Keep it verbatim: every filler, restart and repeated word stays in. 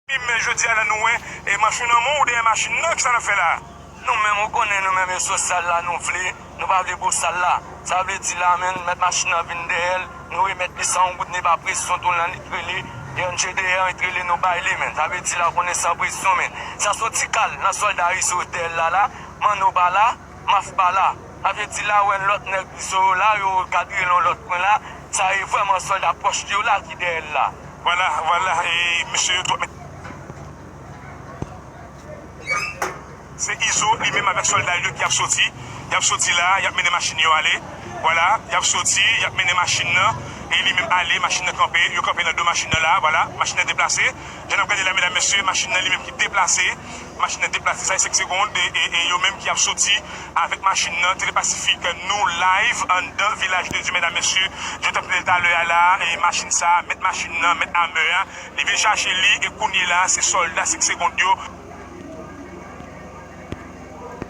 Menm jodi a la nou wè e manch ou nan men w dèyè machin nan, kisa n ap fè la? Nou menm ou konnen nou menm e sosyal la nou vle, nou pa vle bosal la. Sa vle di la menm mèt machin nan vin dèyè l, nou remèt li san yon goud, ne pa presyon tou l nan li t rele, e N J D R li t rele nou bay li menm. Sa vle di la ou konnen san presyon menm. Sa se yon ti kal nan sòlda Izo dèyè l la la, Manno pa la, Maf pa la. Sa vle di la wè lòt nèg Izo yo la, yo kadre l yon lòt kwen la, sa e vrèman sòlda pwòch li yo la ki dèyè l la. Vwala, vwala, e mesye yo twòp. Se Izo li menm avèk sòlda yo ki ap soti. Y ap soti la, y ap mennen machin yo ale. Vwala, y ap soti, y ap mennen machin nan. E li menm ale, machin nan kanpe, yo kanpe nan do machin nan la, vwala, machin nan deplase. Jan n ap gade la, medam, mesye, machin nan li menm ki deplase. Machin nan deplase, sa e senk segonn, e, e, e yo menm ki ap soti avèk machin nan, Tele Pasifik, nou live anndan Vilaj de Dye, medam, mesye. Jan n t ap di talè a la, e machin sa, mèt machin nan, mèt amè a, li vin chache li, e kounye la, se sòlda senk segonn yo.